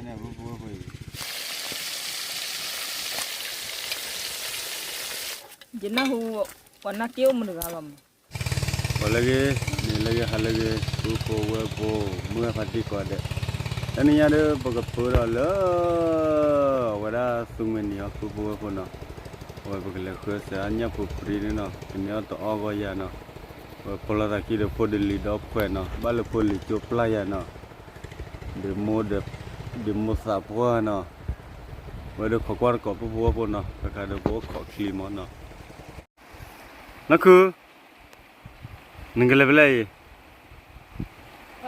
န့ၣ် ဖိဖိဝဲၢ်ဖိအံၤ ယနၢ်ဟူ ပှၤနာ်က့အိၣ်မုၢ်တဂၤဘၣ်မး, ပှၤလၢဂ့ၤ န့ၣ်လၢဂ့ၤ ဟါလၢဂ့ၤ ဖိဖိဝဲၢ်ဖိ မုၢ်ဂၢ်ဖါတံၢ်ကိးဂၤဒဲး, တနံၤညါဒီး ပကပၢဒီးလၢ အဝဲဒၣ်သူမှဲနံၤအီၤ ဖိဖိဝဲၢ်ဖိနီၤ, အဝဲပကလဲၤဃုစၢၤအညၣ်ဖိပြံန့ၣ်နီၤ, ကန့ၢ်အီၣ်တအီၣ်ဂီၢ်ယၤနီၤ, အဝဲဖီလီၤသးခံဒီးဖိဒလံၤဒီဖှဲးနီၤ, ဘၣ်လၢဖိလံၤကၠိပျၢ်ယၤနီၤ, ဒ့မိၢ်ဒီး ဒ့မိၢ်သးပှၢ်နီၤ, ဝဲဒီးခိးကွၢ်တကိး ဖိဖိဝဲၢ်ဖိနီၤ, တခါဒီးပအိၣ်ခိးချံမးနီၤ. နၢ်ခု, နကလဲၤဖဲလဲၣ်အံၤ,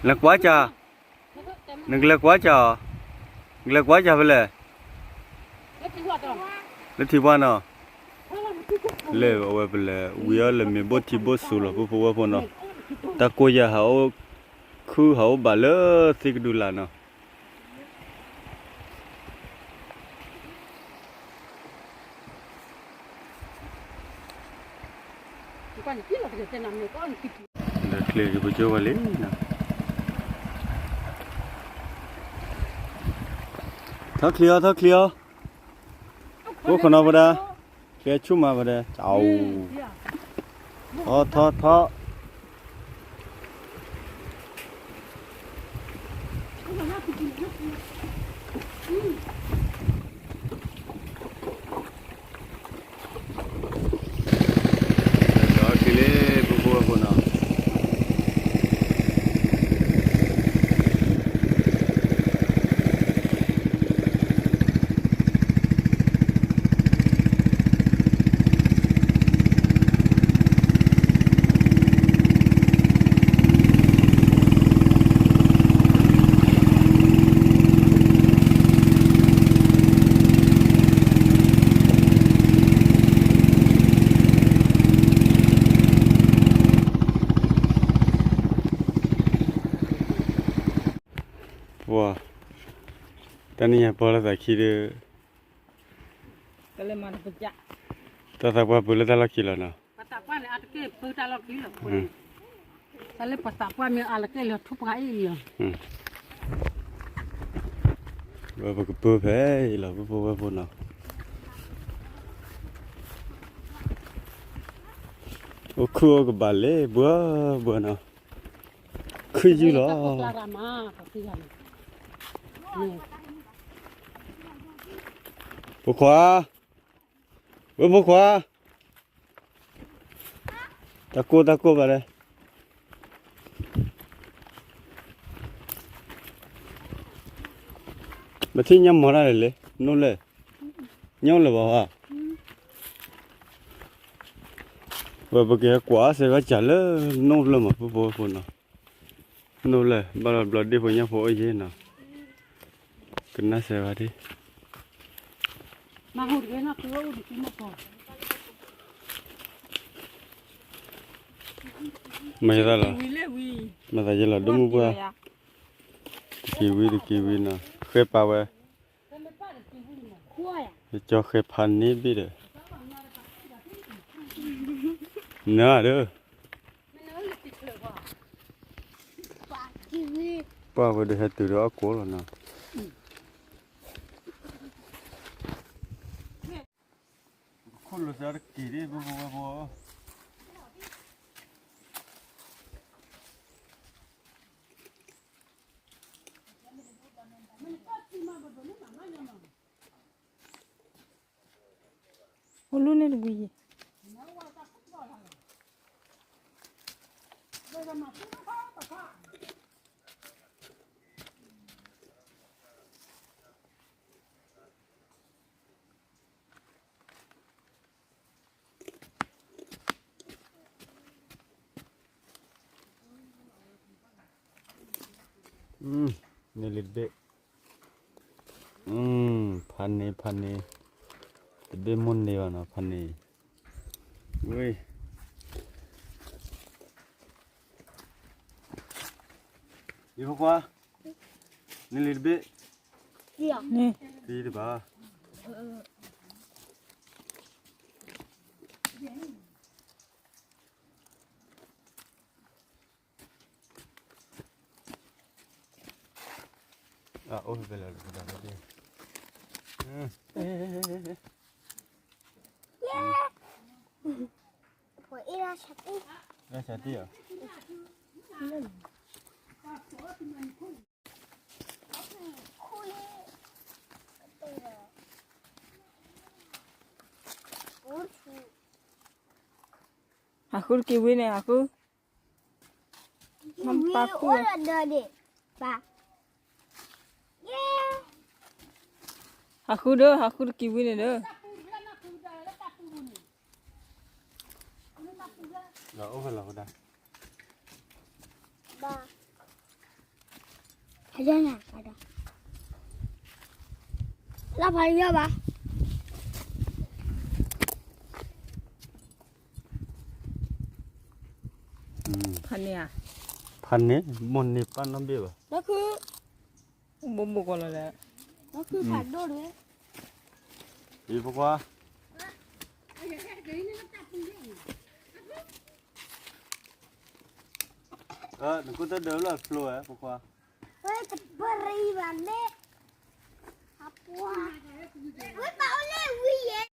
လဲၤကွၢ်စၢ်, နကလဲၤကွၢ်စၢ်အီၤ, နကလဲၤကွၢ်စၢ်ဖဲလဲၣ်, လၢထံပှၢ်နီၤ, လၢအဝဲပလဲၤဝံၤအီၤလၢမ့ၢ်ဘိၣ်ထံဘိၣ်စူၤလီၤ ဖိဖိဝဲၢ်ဖိနီၤ, တၢ်ကိၢ်ယၤဟးအိၣ် ခုၣ်ဟးအိၣ်ဘၣ်လၢသ့ၣ်ကဒုလာ်နီၤ. ဒီးချ့ကပကၠိဝဲလံနီၤ, ထီၣ်ချံအီၤ ထီၣ်ချံအီၤ, အိၣ်ခိးနီၤဖဒၣ်, ချ့ဆူၣ်မးဖဒၣ်, ထီၣ်ထီၣ်ထီၣ် ဒီးချံလံ ဖိဖိဝဲၢ်ဖိနီၤ. ပှၤ တနံၤညါပီလၢသးခံဒီး တၢ်သးပှၢ်ပၢလၢတၢ်လီၢ်ခံလီၤနီၤ. ပှၤသးပှၢ်န့ၣ် အါတက့ၢ်ပၢတၢ်လီၢ်ခံလီၤ. တၢ်လၢပှၤသးပှၢ်မ့ၢ်အါလီၤကဲလၢထူပှၤအံၤလီၤ. ဝဲပကပၢဖဲအံၤလီၤ ဖိဖိဝဲၢ်ဖိနီၤ. အိၣ်ခုၣ်အိၣ်ကဘၣ်လံ ဘှၢဘှၢနီၤ. ခုၣ်ယုၢ်လီၤ. ဖိခွါ, ဝဲဖိခွါ, တၢ်ကိၢ်တၢ်ကိၢ်ဘၣ်လဲၣ်. မ့ၢ်ထံၣ်ညၣ်မီၤတၢ်လဲၣ်လဲၣ်, နိၣ်လဲၣ်, ညၣ်အိၣ်လၢၤဘၣ်ဧါ. ဝဲပကဟဲကွၢ်စဲးဘၣ်စၢ်လၢနိၣ်လၢမး ဖိဖိဖိနီၤ. နိၣ်လဲၣ် ဘၣ်လီၤဘျီဒ့ၣ်ဖိညၣ်ဖိအိၣ်ယဲနီၤ. ကနၣ်စဲးဝဲဒၣ် မၤသးလီၤ, မၤသးယဲလီၤ ဒိၣ်မုၢ်ပှၢ်, တက့ၤဝံၤတက့ၤဝံၤနီၤ, ဃဲပာ်ဝဲ, ကၠီဃဲဖးန့ၣ်ဘ့ၣ်ဒီး, နၤဒီး, ပှၢ်ဝဲဒီးဟဲတုၤဒီးအကိာ်လီၤနီၤ. ခိၣ်လိာ်သးတက့ၢ်ဒ် ဖိဖိဝဲဖိ အိၣ်လူန့ၣ်တဝံၤယံၤ. န့ၢ်လံတဘ့ၣ်, ဖးန့ၢ် ဖးန့ၢ်, တဘ့ၣ်မိၢ်န့ၢ်ဘၣ်နီၤ ဖးန့ၢ်, ဝ့ၢ် ယဖိခွါ, န့ၢ်လံတဘ့ၣ်, န့ၢ်တဘၣ်. သံတဘၣ်. အိၣ်ဖဲလဲၣ်လၢကဒါဖဲတ့ၢ်, ရၢၢ်ဆါတ့ၢ်ဧါ. ဟးဃုတက့ၤဝံၤန့ၣ် ဟးဃု, မ့ၢ်ပၢ်ဃု, ဟးဃုဒီး ဟးဃုတက့ၤဝံၤန့ၣ်ဒီး လီၤအိၣ်ဖဲလီၤကဒါ, လၢဖးယီၤဘၣ်. ဖးန့ၢ်ဧါ, ဖးန့ၢ်, မိၢ်န့ၢ်ပၢ်နီတဘ့ၣ်ဘၣ်. လၢခု, ဘိဘိကီးလီၤလဲၣ်, လၢခုဖးဒိၣ်တဝဲ, အံၤဖိခွါ, နကူတၢ်ဒၢးလၢဖျိဧါ ဖိခွါ, ဝဲတပရံဘၣ်မ့ၢ်, အပှၤ, ဝဲပာ်အိၣ်လၢဝံၤယဲ.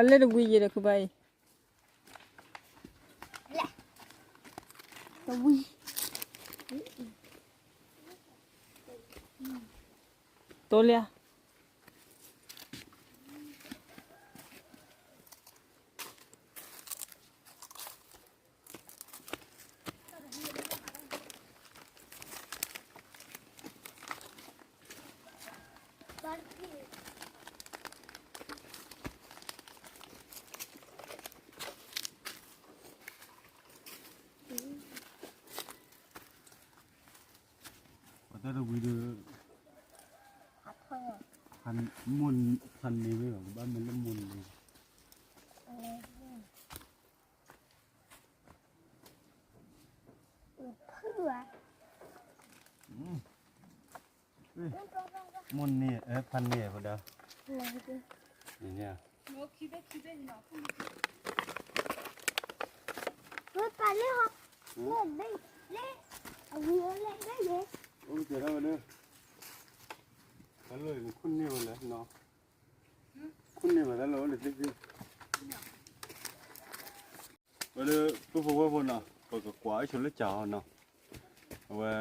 လၢတဝံၤယဲဒီးခုဘၣ်အံၤ, တဝံၤ, တိလၢ ပတၢ်တဝံၤဒီး, မိၢ်ဖးန့ၢ်ဝဲဘၣ် ကဘၣ်မ့ၢ်လၢမိၢ်န့ၣ်, မိၢ်န့ၢ်, ဖးန့ၢ်ဝဲဒၣ်, ပာ်လၢဟီ, လၢ, အဝံၤအီၤလၢ, အိၣ်ကဲထီၣ်ဝဲဒၣ်, တၢ်လီၢ်အံၤ နခိၣ်န့ၢ်ဝဲလဲၣ်နီၤ, ခိၣ်န့ၢ်ဝဲတၢ်လီၢ်အိၣ်လၢသ့ၣ်သ့ၣ်, ဝဲဒၣ် ပုၢ်ဖိဝဲၢ်ဖိနီၤ ပကကွၢ်အိၣ်ဆိးလၢကၢ်အီၤနီၤ, အဝဲ,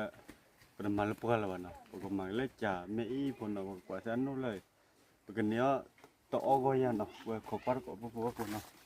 ပတမၤလၢပှၢ်လၢၤဘၣ်နီၤ ပကမၤက့ၤလၢကၢ်မ့ၢ်အံၤဖိနီၤ ပကကွၢ်စ့ၢ်အနိၣ်လၢ, ပကန့ၢ်အီၤ, တအီၣ်ဂီၢ်ယၤနီၤ ဝဲခိးကွၢ်တကိးပုၢ်ဖိဝဲၢ်ဖိနီၤ.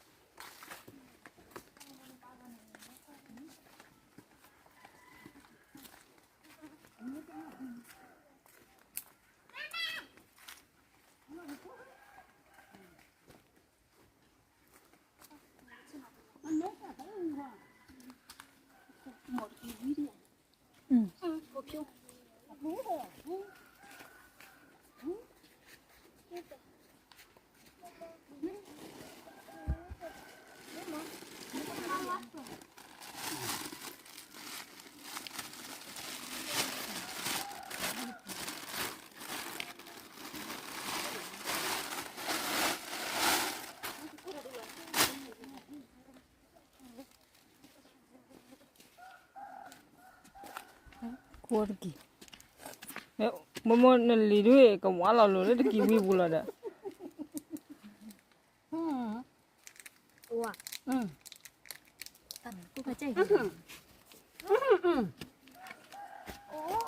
ကွၢ်တက့ၢ်, မိၢ်မိၢ်နလံၤဒုး ကဝါလီၤလိၤလၢတကံၤဝံၤပူၤလီၤဒီး,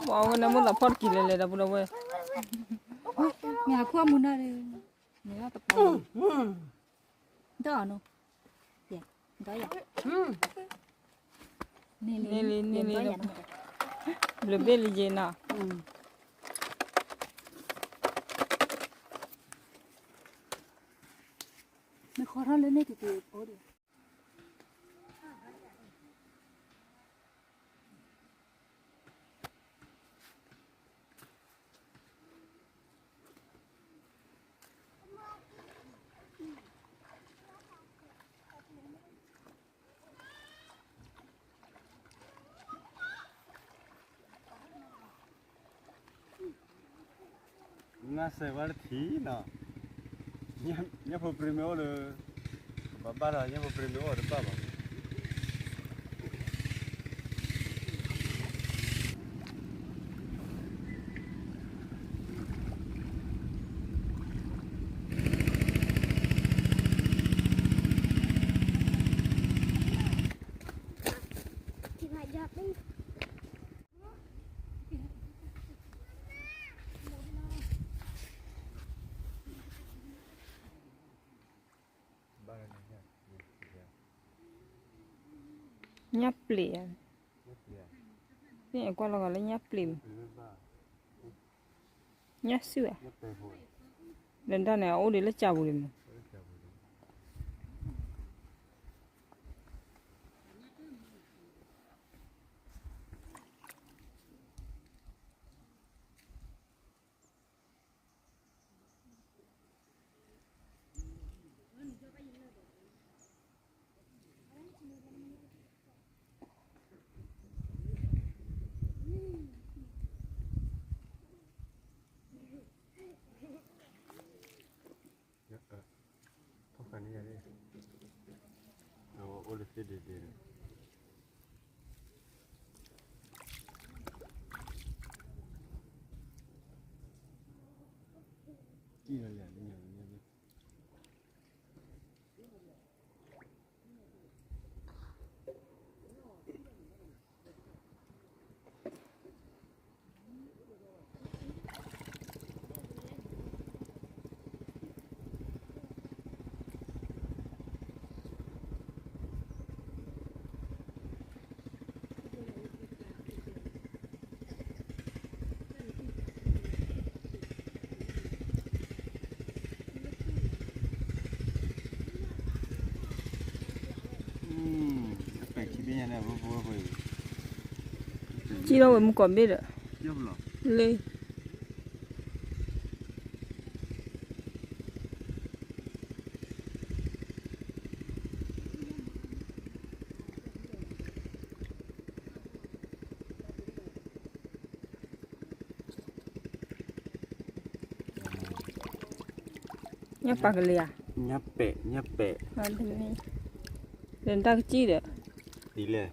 ဝဲန့ၣ်မိၢ်သးဖီၣ်တကံၤလဲၤလဲၤဒီးပူၤဒီးဝဲ, မ့ၢ်အခိၣ်မူနၤဒီး, မ့ၢ်တပီၤ, ဒီးနီၤ, ဒီးယၤ, န့ၢ်လံ, န့ၢ်လံ, ဘျုးဘ့ၣ်လံယဲနီၤ. ကီထီၣ်လၢန့ၣ်တက့ၢ်ဖိဒီး နစဲးဝါတထံၣ်နီၤ, ညၣ်ဖိပြံမ့ၢ်အိၣ်လၢ ဘၣ်ဘၣ်ဒီး ညၣ်ဖိပြံမ့ၢ်အိၣ်တဘၣ်ဘၣ်. ညၣ်ပျ့ၤဧါ, သ့ၣ်ညါကွၢ်လီၤဂာ်လၢညၣ်ပျ့ၤမး, ညၣ်စုၣ်ဧါ, ဒီးတၢ်န့ၣ် အအိၣ်ဒံးလၢကၢပူၤဒံးမး. ထီၣ်ဃာ်န့ၢ်ယၤလံ, အဝဲအိၣ်လၢသ့ၣ်ဒ့ဒ့ဒီး ကံၣ်လီၤလၢညါလၢညါလံ. ကံၣ်ထီၣ်ဝဲမုၢ်ကီးဘ့ၣ်ဒီး, လၢ ညၣ်ပာ်ကလံၤဧါ, ညၣ်ပဲာ်, ညၣ်ပဲာ်, ဒီးတၢ်ကစံၣ်ဒီး, ဒ်လဲၣ်.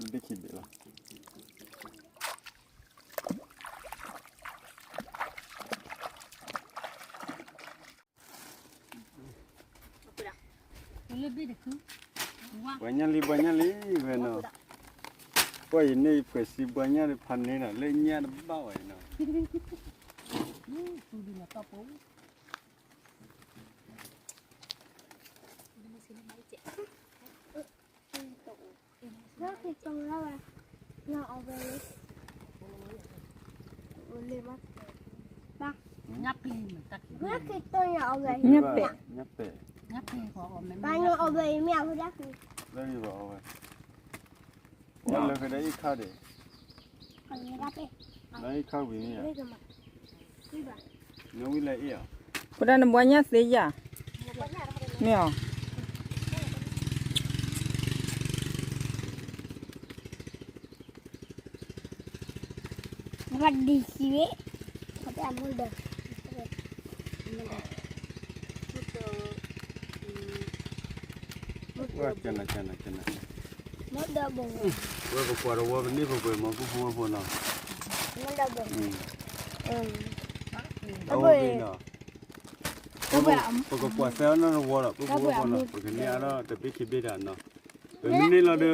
ဘ့ၣ်ခံဘ့ၣ်လီၤ. ပှၤညၣ်လံ ပှၤညၣ်လံဝဲနီၤ, ပှၤယန့ၢ်ယဖှဲးစံးပှၤညၣ်ဒီးဖးန့ၢ်နီၤ လၢညၣ်တဘၣ်ဝဲနီၤ. ညၣ်ပဲာ်, ညၣ်ပဲာ်, ညၣ်ပဲာ်, လၢဖဲဒၣ်အံၤခါဒီး, လၢအံၤခါဝံၤမ့ၢ်ဧါ, နဝံၤလၢအံၤဧါ, ပှၤတၢ်နဘှါညၣ်သ့ယၤ, မ့ၢ်ဧါ. ဝဲဒံးခံဝဲ, ဝဲဒံးမုၢ်ဒီး, မုၢ်ဒီး, မုၢ်ဒီး, ကနၤ ကနၤ ကနၤ, မုၢ်ဒီးဘိ, ဝဲပကွၢ်ဒီးဝဲပန့ၢ်ပပှဲၤမၤကူၣ်ဖိဝဲဖိနီၤ, မုၢ်ဒီးဘိ, အဝဲနီၤ. ပကကွၢ်စဲအီၤနီတဝီဒီး ပကဝီပနီၤ ပကန့ၢ်အါထီၣ်တဘ့ၣ်ခံဘ့ၣ်ဒၣ်နီၤ, ပမ့ၢ်န့ၢ်လီၤ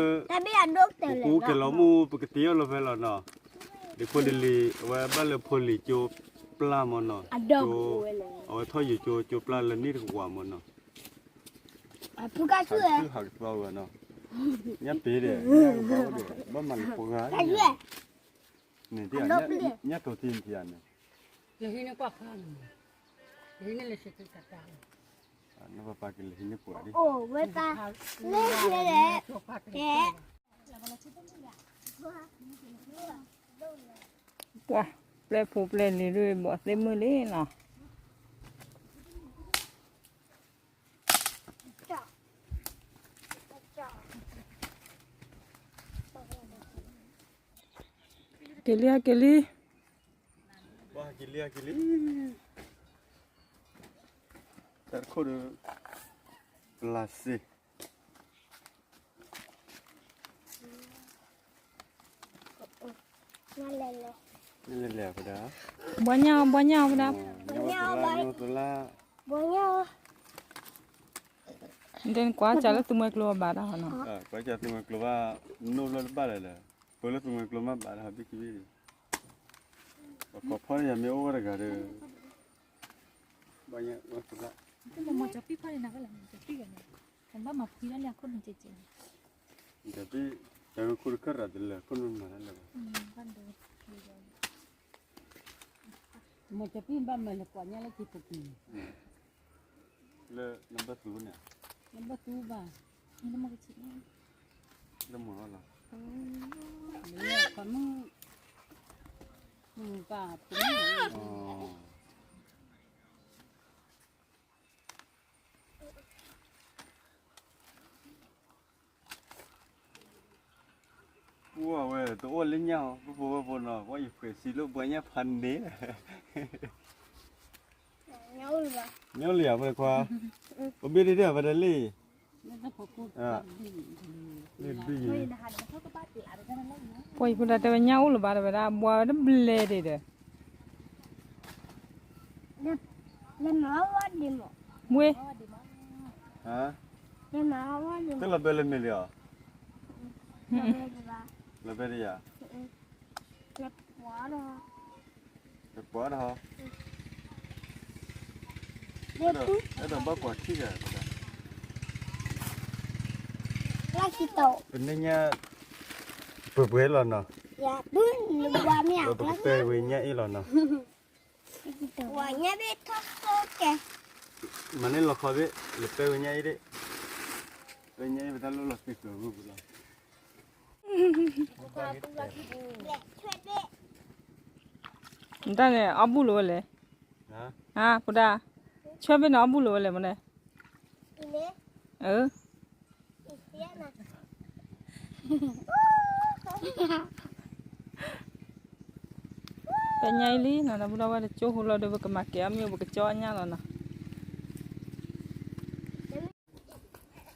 ဒီး ပကကဲလီၤမူ ပကတ့အီၤလီၤဖဲလီၤနီၤ, ဒ်ဖိဒ်လံၤ အဝဲဘၣ်လၢဖိလံၤကၠိပျၢ်မၢ်နီၤ, အဝဲထီၣ်ယိၤကၠိ ကၠိပျၢ်လၢန့ၣ်တကဝီၤမၢ်နီၤ, ဟးကသီဝဲနီၤ, ညၣ်ပ့ၤဒီး ညၣ်ကဘီဒီး ဘၣ်မၤလၢပှၤဂၤ န့ၣ် ညၣ်တိၤတံၢ်နထံၣ်ဧါန့ၣ်, နပပာ်က့ၤလၢဟံးန့ၢ်ပှၤဒ်, ပှၤ ပျဲၢ်ဖိပျဲၢ်လံၤဒုး ဘီၣ်သ့ၣ်မုၢ်လံနီၤ. က့ၤလံ က့ၤလံ, ဘၣ်က့ၤလံ က့ၤလံ, တၢ်တခိၣ်ဒီး ပလၢ်စ့ လဲၤလဲၤဖဒၣ်, ဘှီညၣ်အီၤ ဘှီညၣ်အီၤဖဒၣ်, ဘှီညၣ်အီၤ, ကွၢ်စးလၢသူမှဲကျိဘၣ်တၢ်ဟီနီၤ, ကွၢ်စးသူမှဲကျိဘၣ်, နိၣ်လၢတဘၣ်လဲၣ်လဲၣ်, ပှၤလၢသူမှဲကျိမ့ၢ်ဘၣ်တၢ်ဟီဘံၣ်ခံဘံၣ်, ပှၤခိးဖီၣ်န့ၣ်ယမ့ၢ်အိၣ်ဝဲတဂၤဒီး ဘၣ်ညါဝဲသလၣ်, မ့ၢ်ကၠီၤပံၣ်ဖီၣ်န့ၣ်နၤကလဲၣ်, မ့ၢ်ကၠီၤပံၣ်ဂၤန့ၣ်, နဘၣ်မၤဖှံလၢလၢအခိၣ်နူာ်ကဲကဲန့ၣ်, ကၠီၤပံၣ်, တၢ်ဝဲခိၣ်တခၢၣ်ရၤတလၢာ် ခိၣ်နူာ်မၤတၢ်လၢာ်ဘၣ်, မ့ၢ်ကၠီၤပံၣ်ဘၣ်မၤလၢကွၢ်ညါလၢက့ၤပက့ၤ, လၢနဘၣ်သူန့ၣ်, နဘၣ်သူဘၣ်, လၢမုၢ်လီၤ, လၢမုၢ်, မုၢ်ဘၣ်, ပှၤဝဲတအိၣ်လၢညၣ်အီၤ ပဖိဝဲဖိနီၤ ပှၤယဖှဲးစံးလိာ်ပှၤညၣ်ဖးန့ၣ်, ညၣ်အိၣ်လံဧါ ပခွါ, ပဘ့ၣ်ဒ့ဒ့ၣ်ပတလံ, ပှၤယဖိဒၣ်တဲဝဲညၣ်အိၣ်လၢၤဘၣ် တဲဝဲဒၣ် ဘှါဝဲတဘျဲၣ်ဒံးဒီး ဝ့ၢ်, တလီၤဘဲလၢမ့ၢ်လံဧါ, လီၤဘဲဒံးဧါ, တပှၤဒီး, အဲၣ်ဒိးဘၣ်ကွၢ်ထံၣ်ဒီး, ပန့ၢ်ညၣ် ပှဲၤပှဲၤလီၤနီၤ, ပကပဲဝဲညၣ်အ့ၣ်လီၤနီၤ, မၤန့ၢ်လီၤခီဘ့ၣ် လၢပဲဝဲညၣ်အ့ၣ်ဒ့ၣ်, ပဲညၣ်အ့ၣ်ပတၢ်လိၣ်လီၤသ့ကျၢၤဂုၢ်ပူၤလီၤ, နတၢ်န့ၣ် အီၣ်ဘူၣ်လၢၤဝဲလဲၣ်, ဟါ ဖိဒၣ်, ဆွဲဘ့ၣ်န့ၣ် အီၣ်ဘူၣ်လၢၤဝဲလဲၣ်မ့ၢ်န့ၣ်, အၢ ပဲညါအံၤလံနီၤ ဒီပုၢ်ဒီဝဲၢ် တကၠိဟူလီၤဒီး ပကမၤကဲအီၣ်မ့ၢ် ပကကၠီအညၣ်လီၤနီၤ.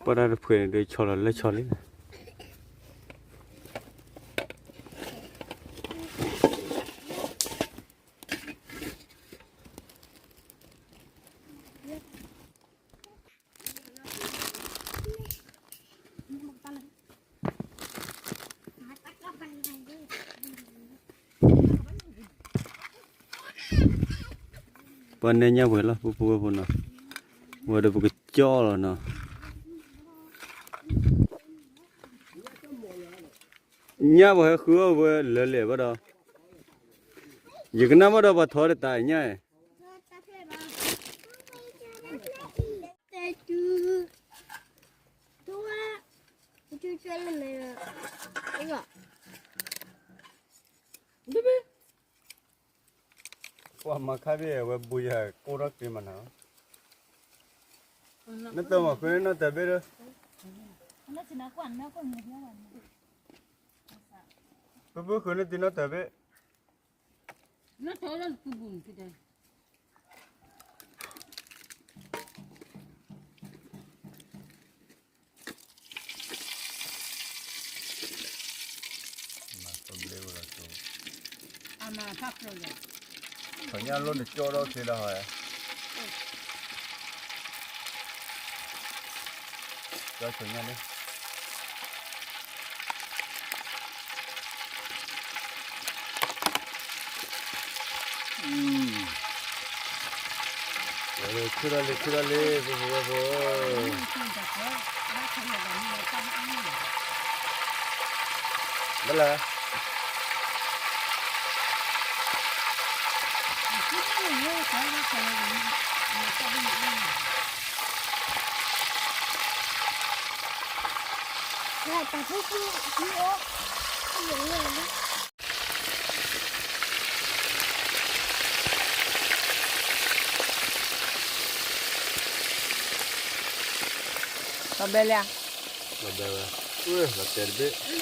ပှၤတၢ်တဖှဲးန့ၣ်ဒီး ဆီလီၤလၢဆီလံနီၤ. ပှၤနဲညၣ်ပှဲၤလီၤ ပူဖိဝဲၢ်ဖိနီၤ, ဝဲဒီးပကကၠီလီၤနီၤ. ညၣ်ပှၤဟဲဃုအီၣ်ဝဲလၢလဲၣ်ဘၣ်ဒီး, ယကနၣ်ဘၣ်ဒီးပှၤထီတတၤညၣ်, ပှၤမၤခါဘ့ၣ်ဝဲဘူးယၤကိၢ်ထီၣ်က့ၤမနၤ, နတၢ်မၤဃုန့ၣ်နီၢ်တၢ်ဘ့ၣ်ဒီး, ပပုၢ်ဃုန့ၣ်တ့ၢ်နီၢ်တၢ်ဘ့ၣ်. ထီၣ်ညၣ်လိၣ်န့ၣ်ကၠီထီၣ်က့ၤဒီးဟီ, ဒီးဆိညါန့ၣ် ခုၣ်ထီၣ်လံ ခုၣ်ထီၣ်လံ ပဖိဝဲၢ်ဖိ, ဘၣ်လဲၣ်, လီၤဘဲလံဧါ, လီၤဘဲဝဲ, လီၤတဲာ်တဘ့ၣ်.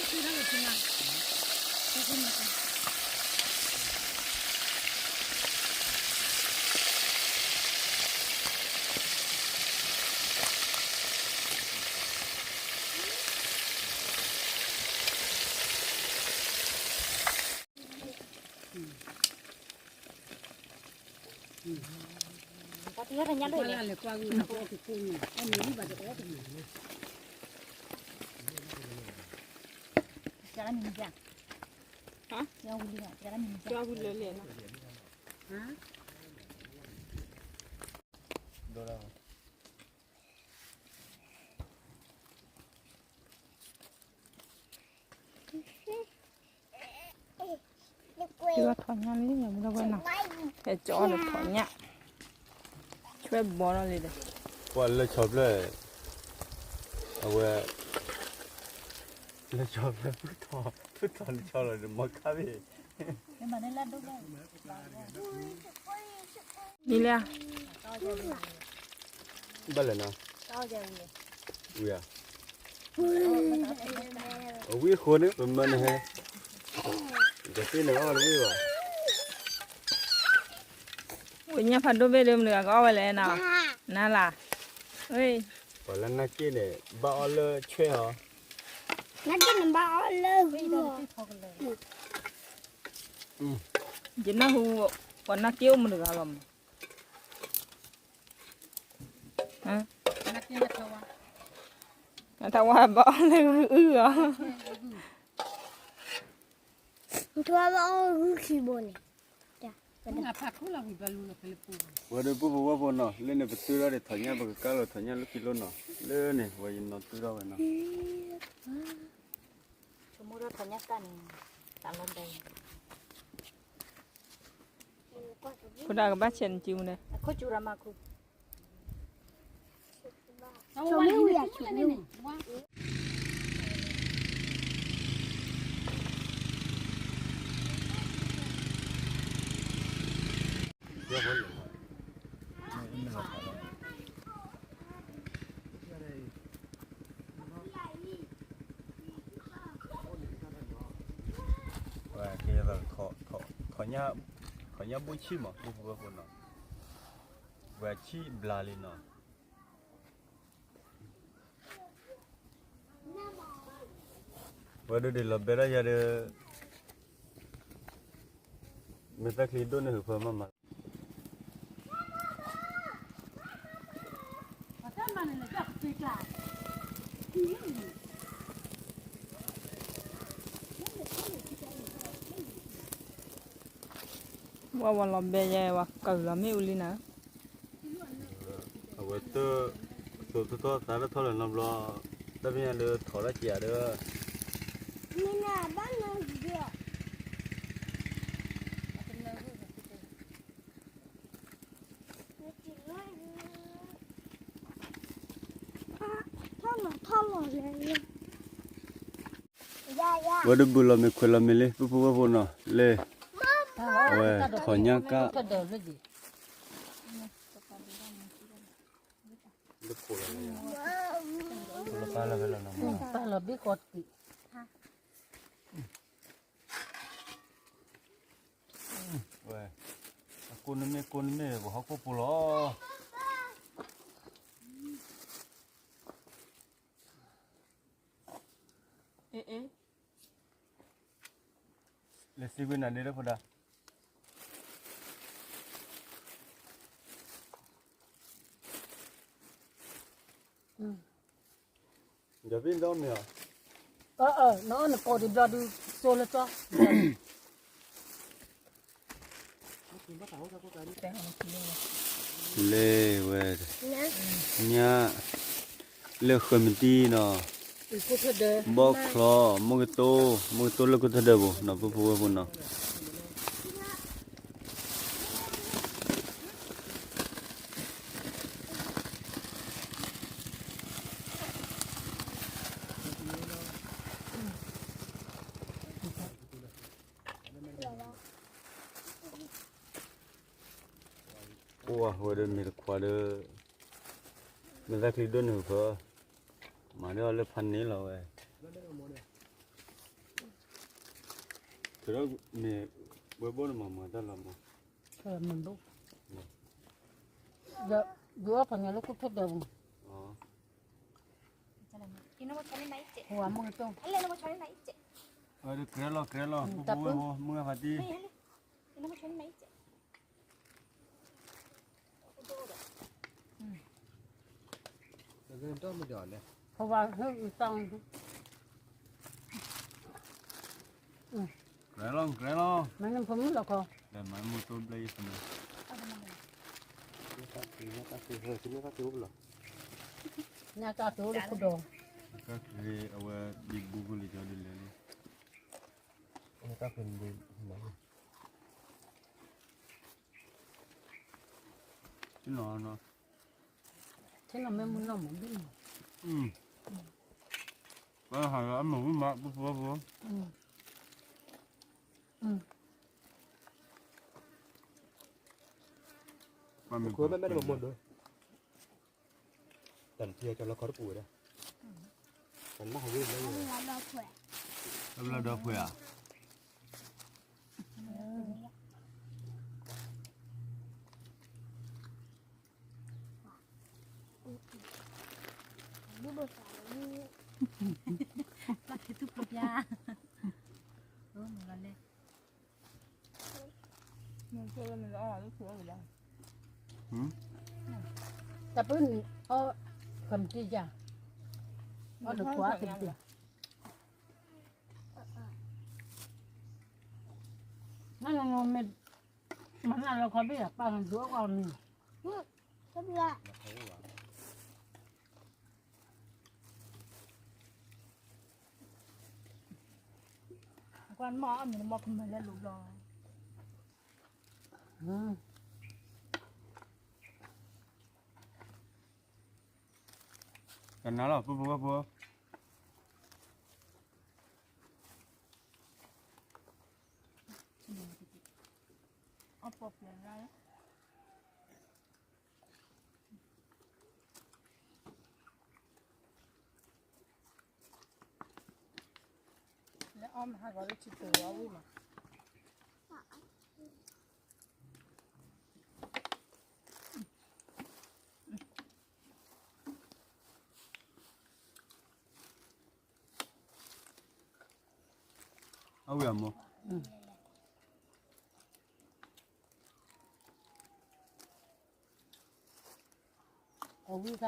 ထီၣ်ညၣ်လံ မူဒီဝဲနီၤ, ဟဲကၠီဒီးထီၣ်ညၣ်, ဆွဲဘီထီၣ်လံဒီး, ပှၤလၢဆီဖျၢၣ်, အဝဲ, လၢဆီဖျၢၣ်, ဖုထီၣ်လၢဆီလီၤဒီး မီခါဘ့ၣ် မံၤလၢ, ဘၣ်လဲၣ်နီၤ, ဝံၤဧါ, အဝံအဃိန့ၣ် ပမၢနဟဲ, ကသ့ၣ်န့ၣ်အီၣ်တဝံၣ်ဘၣ်, ဝံၤညၣ်ဖးဒိၣ်ဘ့ၣ်ဒီး မနုၤဂၤကအီၣ်ဝဲလဲၣ်နီၤ, နၤလၢ်, ပှၤလၢနၢ်က့ၣ်န့ၣ် ဘၣ်အီၣ်လၢဆွဲၣ်အီၤ, နၢ်က့ၣ်န့ၣ်ဘၣ်အီၣ်လၢဂုၢ်အီၤ, ယနၢ်ဟူ, ပှၤနၢ်က့ၣ်အိၣ်မနုၤဂၤလီၤမး, နထဝါဘၣ်အီၣ်လၢဂုၢ်အုၣ်အီၤ, နထဝါဘၣ်အီၣ်ဂုၢ်ခံဘိန့ၣ်, ဝဲဒၣ်ပူဖိဝဲၢ်ဖိနီၤ, လၢန့ၣ်ပတုၤထီၣ်ဒံးထီၣ်ညၣ် ပကကါလီၤထီၣ်ညၣ်လၢခံလိနီၤ, လၢန့ၣ် ဝဲယနီၤတုၤထီၣ်ဝဲနီၤ, ဆိကမိၣ်ထီၣ်ညၣ်တၢ်န့ၣ်, တၢ်လီၤဒဲး ခိၣ်ဒၣ်ကဘၣ်ဆဲးနစုမူန့ၣ်, ခိၣ်စူၤရမၤခူ, ထီၣ်ညၣ်ဘိၣ်ဆံၣ်မး ပူဖိဝဲၢ်ဖိနီၤ, ဝဲဆံၣ်ဘျးလံနီၤ, ဝဲဒၣ်ဒ်လီၤဘဲဒၣ်ယၤဒီး, မ့ၢ်သၢချံဒိၣ်န့ၣ် ဟုးဖၢမးမး, ဝဲဝဲလီၤဘဲယဲ ဝဲကၢၢ်လီၤမ့ၣ်အူလံနၤ, အဝဲတ, သိးထီၣ်သးထီၣ်လၢၤနီတဘျီ, တၢ်ဖဲညါလၢထီၣ်ဒၣ်က့ၤဧါဒီး, မ့ၢ်နဘၣ်နၢ်ဂ့ၤဒီး, ထီၣ်လီၤထီၣ်လီၤလဲၤလဲၤ ဝဲဒၣ်ဘုလီၤမ့ၢ်ခွဲးလီၤမ့ၢ်လံ ပူဖိဝဲၢ်ဖိနီၤ လၢ, အဝဲထီၣ်ညၣ်ကၣ်, ပၢ်လီၤဘ့ၣ်ဃီတက့ၢ်, ဝဲ, အကိးနမ့ၢ်ကိးနမ့ၢ် ပဟီၣ်ခိၣ်ဖိလီၤ. လဲၤစံးကွံာ်နၤဒ့လၢဖိဒါ. ဒီးပ့ၤဒီမ့ၢ်အီၤ, အၢ အၢ နအီၣ်နကိးဒံးဘျီဒုး စိလၢကၠီ လဲၤဝဲ ညၣ် လၢဃၢၤမတံနီၤ, ဘီချီ မုၢ်ကတိၢ် မုၢ်ကတိၢ်လၢခိၣ်ထၢဒၢးပူၤနီၤ ပဖိဝဲၢ်ဖိနီၤ. အိၣ်ဝဲဒၣ်မ့ၢ်တခွါဒီး မ့ၢ်သးချံဒိၣ်န့ၣ်ဃီ, မၤဒၣ်အီၤလၢဖးန့ၣ်လီၤဝဲ, ကဒီးမ့ၢ်ဝဲဘိၣ်န့ၣ်မၤမၤတၢ်လီၤမး, မ့ၢ်ဘိၣ်, ယအီၣ်ဖးန့ၣ်လၢခိၣ်ထၢဒၢးပူၤ, ဟိဝဲမုၢ်ကတိၢ်, ကြဲလီၤ ကြဲလီၤ ပဖိဝဲၢ်ဖိ မုၢ်ဂၤဖးတံၢ် ဟိဝဲဟ့ၣ်အံသီ, ကြဲလီၤ ကြဲလီၤ, မ့ၢ်နဖိမုၣ်လီၤခီ, မ့ၢ်မုၢ်တိၢ်ဘျဲၣ်ယသန, ညၣ်တၢ်တိၢ်လၢခိၣ်ဒီး, အဝဲဒံးဘူးကလံၤကၠီဒ်လဲၣ်လံ, တၢ်ဖဲန့ၣ် ထံနီၤနီၤ, ထံနီၤမ့ၢ်မုၢ်နီၢ်မးဒ်န့ၣ်, ပှၤဟးလီၤအမုၢ်ဝံၤမး ပဖိဝဲၢ်ဖိ, ပှၤမ့ၢ် တၢ်ထံကၠီလီခီတပူၤဝဲဒၣ်, တၢ်နၢ်ဟူဝဲလၢ, တၢ်ဘျီဒီဖှဲးဧါ. ဘၣ်က့ၤသူၣ်ဖျိပျါ, မ့ၢ်လီၤလဲၣ်, တၢ်ပၢၢ်န့ၣ်အီၣ်ဃၢၤမတံၢ်ယၤ, အီၣ်တကွၢ်ကတံၢ်, နမ့ၢ်မၤနၢ်လီၤခီဘ့ၣ်ယၤ ပၢ်နဒုးအီၣ်ကွၢ်မံၤ, ကွၢ်မ့ၢ်အီၣ်မ့ၢ် ကနၤလီၤ ပဖိဝဲၢ်ဖိ, လၢအီၣ်မဟါဂီၤလၢထံတိၤဝဲဝံၣ်မး, အဝံၣ်အမိၢ် အဝံၣ်က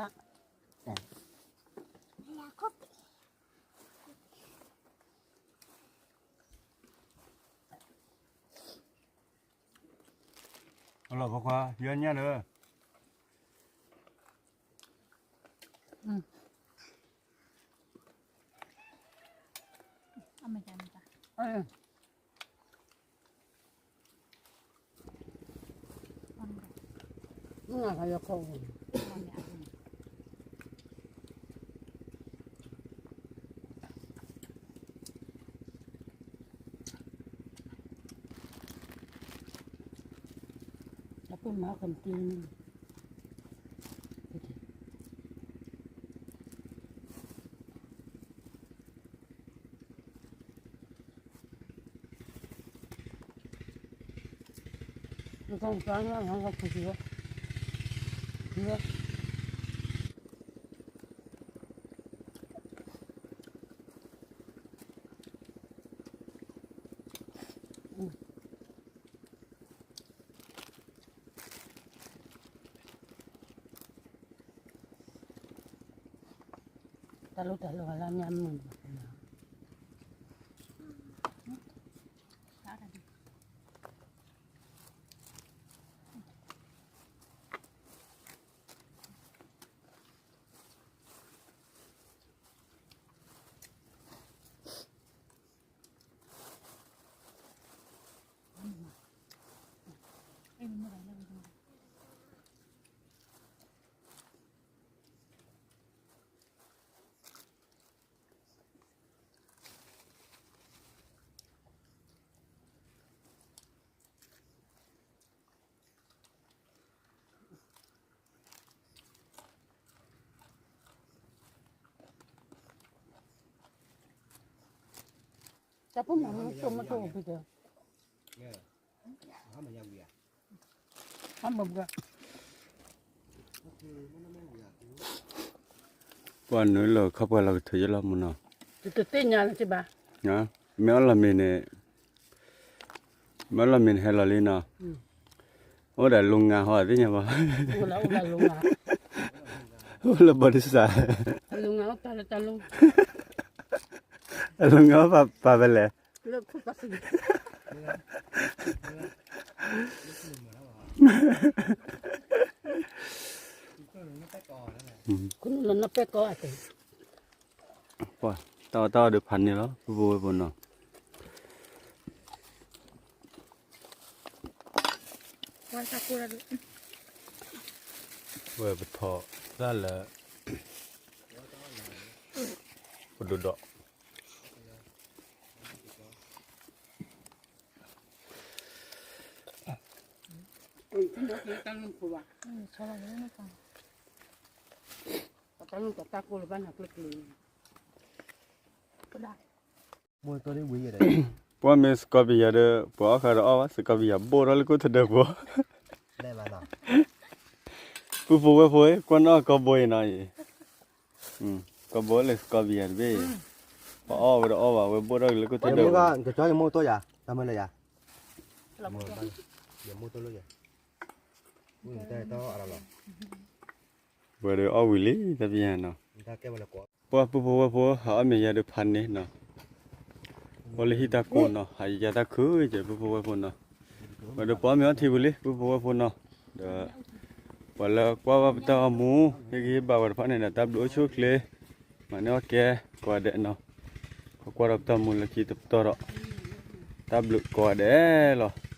အလီၤဖိခွါ ယညၣ်လၢ တၢ်ပၢၢ်မၤအီၣ်ကမတံန့ၣ် နကီၢ်ကၠီညါ နကီၢ်ခူၣ်ထံးဝဲ ထံးဝဲ အ တၢ်လိၣ်တၢ်လိၣ်လၢမ့ၢ်မုာ် တၢ်ဖိမၤမုၢ်စိၢ်မုၢ်စိၢ်အိၣ်ဖဲဒီး ပှၤနုာ်လီၤခီပှၤလီၤကထၢယလီၤမူနီၤ, တသ့ၣ်ညါလၢၤဘၣ်, မ့ၢ်အီၣ်လီၤမ့ၤန့ၣ်, မ့ၢ်အီၣ်လီၤမ့ၤန့ၣ်ဟဲလီၤလံနီၤ, အိၣ်ဒီးလူငါဟီသ့ၣ်ညါဘၣ်, အိၣ်လၢဘီဒံစၢ်, အလူငါပာ်ဖဲလဲၣ်, တၢ်အီၣ်တၢ်အီဒီးဖးန့ၢ်လီၤ ပူဖိဝဲၢ်ဖိနီၤ, ဝဲပထီၣ်တၢ်လၢ ပဒိၣ်ဒီး ပှၤမ့ၢ်စကီပယၤဒီး ပှၤအီၣ်ဃာ်ဒီးအီၣ်ဘၣ် စကီပယၤဘိၣ်ထီၣ်လၢကိၣ်ထဒၢပူၤ, ပူဖိဝဲၢ်ဖိ ကွၢ်နီၣ်ကီဘိအံၤနီၤအံၤ, ကီဘိလၢစကီပယၤတဘ့ၣ်အံၤ, ပှၤအီၣ်ဝဲဒီးအီၣ်ဘၣ် ဝဲဘိၣ်ထီၣ်က့ၤလၢကိၣ်ထဒၢပူၤ, ယမိၢ်တိၢ်ယၤ, တၢ်မၢလၢယၤ, ဝဲဒီးအီၣ်ဝံၤလံ တၢ်ပယၤနီၤ, ပှၤပူဖိဝဲၢ်ဖိ ဟးအီၣ်မ့ၤယၤဒီးဖးန့ၢ်နီၤ, ပှၤလၢဟံၣ်တၢ်ကိၢ်နီၤ ဟးယၤတၢ်ခုကဲ ပူဖိဝဲၢ်ဖိနီၤ, ဝဲဒီးပှၤအီၣ်မ့ၤအီထံပူၤလံ ပူဖိဝဲၢ်ဖိနီၤ, ဒီး ပှၤလၢကွၢ်ဘၣ်ပတၢ်အိၣ်မူ ဟ့ၣ်ဂံၢ်ဟ့ၣ်ဘါဝဲတဖၣ်န့ၣ်ဒီး တၢ်ဘျုးအိၣ်ဆူၣ်အိၣ်ချ့, မၤန့ၢ်အီၣ်ကဲ ကိးဂၤဒဲးနီၤ, ပကွၢ်ဒီးပတၢ်အိၣ်မူလၢခံတပတီၢ်ဒီး, တၢ်ဘျုးကိးဂၤဒဲးလီၤ.